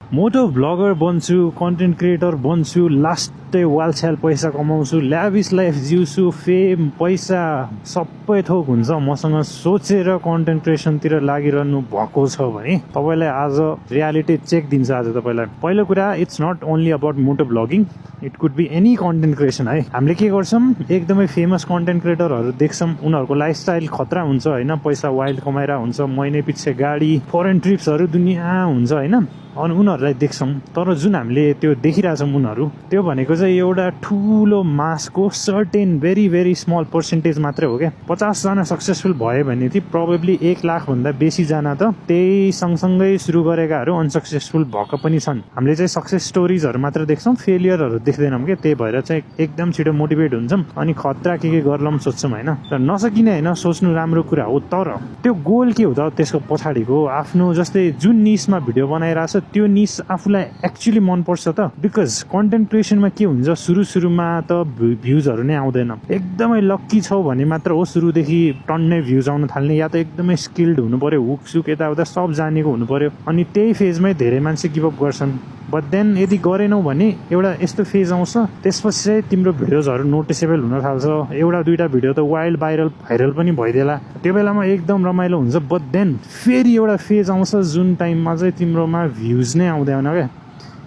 मोटो भ्लगर बन्छु, content creator बन्छु, लास्टै वालछ्याल पैसा कमाउँछु, ल्याभिस लाइफ जिउँछु, फेम पैसा सबै थोक हुन्छ मसँग सोचेर कन्टेन्ट क्रिएसनतिर लागिरहनु भएको छ भने तपाईँलाई आज रियालिटी चेक दिन्छ। आज तपाईँलाई पहिलो कुरा, it's not only about moto vlogging, it could be any content creation है। हामीले के गर्छौँ, एकदमै फेमस कन्टेन्ट क्रिएटरहरू देख्छौँ, उनीहरूको लाइफस्टाइल खतरा हुन्छ होइन, पैसा वाइल्ड कमाएर हुन्छ, महिने पछि गाडी, फरेन ट्रिप्सहरू दुनियाँ हुन्छ होइन, अनि उनीहरूलाई देख्छौँ। तर जुन हामीले त्यो देखिरहेछौँ उनीहरू, त्यो भनेको चाहिँ एउटा ठुलो मासको certain very very small percentage मात्रै हो क्या। 50 जना सक्सेसफुल भयो भने चाहिँ प्रोबेबली 1 लाखभन्दा बेसीजना त त्यही सँगसँगै सुरु गरेकाहरू अनसक्सेसफुल भएको पनि छन्। हामीले चाहिँ सक्सेस स्टोरिजहरू मात्र देख्छौँ, फेलियरहरू देख्दैनौँ क्या। त्यही भएर चाहिँ एकदम छिटो मोटिभेट हुन्छौँ अनि खतरा के गर्लौँ सोध्छौँ होइन। र नसकिने होइन, सोच्नु राम्रो कुरा हो, तर त्यो गोल के हो त त्यसको पछाडिको? आफ्नो जस्तै जुन निसमा भिडियो बनाइरहेछ त्यो निस आफूलाई एक्चुअली मनपर्छ त। बिकज कन्टेन्ट क्रिएसनमा के हुन्छ, सुरुमा त भ्युजहरू नै आउँदैन। एकदमै लक्की छौ भने मात्र हो सुरुदेखि टन्नै भ्युज आउन थाल्ने, या त एकदमै स्किल्ड हुनु पर्यो, हुकसुक यताउता सब जानेको हुनु पर्यो, अनि त्यही फेजमै धेरै मान्छे गिभअप गर्छन्। बट देन यदि गरेनौ भने एउटा यस्तो फेज आउँछ, त्यसपछि चाहिँ तिम्रो भिडियोजहरू नोटिसेबल हुन थाल्छ, एउटा दुईटा भिडियो त वाइल्ड भाइरल पनि भइदिएला, त्यो बेलामा एकदम रमाइलो हुन्छ। बट देन फेरि एउटा फेज आउँछ जुन टाइममा चाहिँ तिम्रोमा भ्युज नै आउँदैन क्या,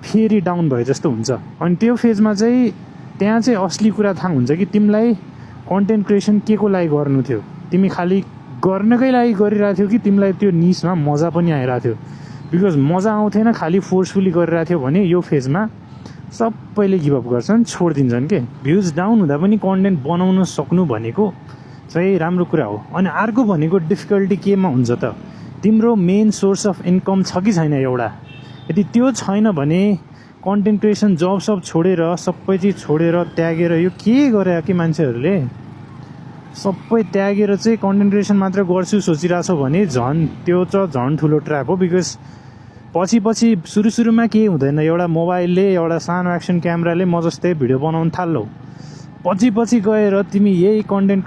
फेरि डाउन भए जस्तो हुन्छ। अनि त्यो फेजमा चाहिँ त्यहाँ चाहिँ असली कुरा थाहा हुन्छ कि तिमीलाई कन्टेन्ट क्रिएसन के को लागि गर्नु थियो, तिमी खालि गर्नकै लागि गरिरहेको थियो कि तिमीलाई त्यो निसमा मजा पनि आइरहेको थियो। बिकज मजा आउँथेन, खालि फोर्सफुली गरिरहेको थियो भने यो फेजमा सबैले गिभअप गर्छन्, छोडिदिन्छन् के। भ्युज डाउन हुँदा पनि कन्टेन्ट बनाउन सक्नु भनेको चाहिँ राम्रो कुरा हो। अनि अर्को भनेको डिफिकल्टी केमा हुन्छ त, तिम्रो मेन सोर्स अफ इन्कम छ कि छैन एउटा। यदि त्यो छैन भने कन्टेन्ट क्रिएसन जब सब छोडेर, सबै चिज छोडेर त्यागेर यो के गरे कि मान्छेहरूले सबै त्यागेर चाहिँ कन्टेन्ट क्रिएसन मात्र गर्छु सोचिरहेछौ भने त्यो चाहिँ झन् ठुलो ट्र्याप हो। बिकज पछि सुरुमा केही हुँदैन, एउटा मोबाइलले, एउटा सानो एक्सन क्यामेराले म जस्तै भिडियो बनाउन थाल्छौ, पछि गएर तिमी यही कन्टेन्ट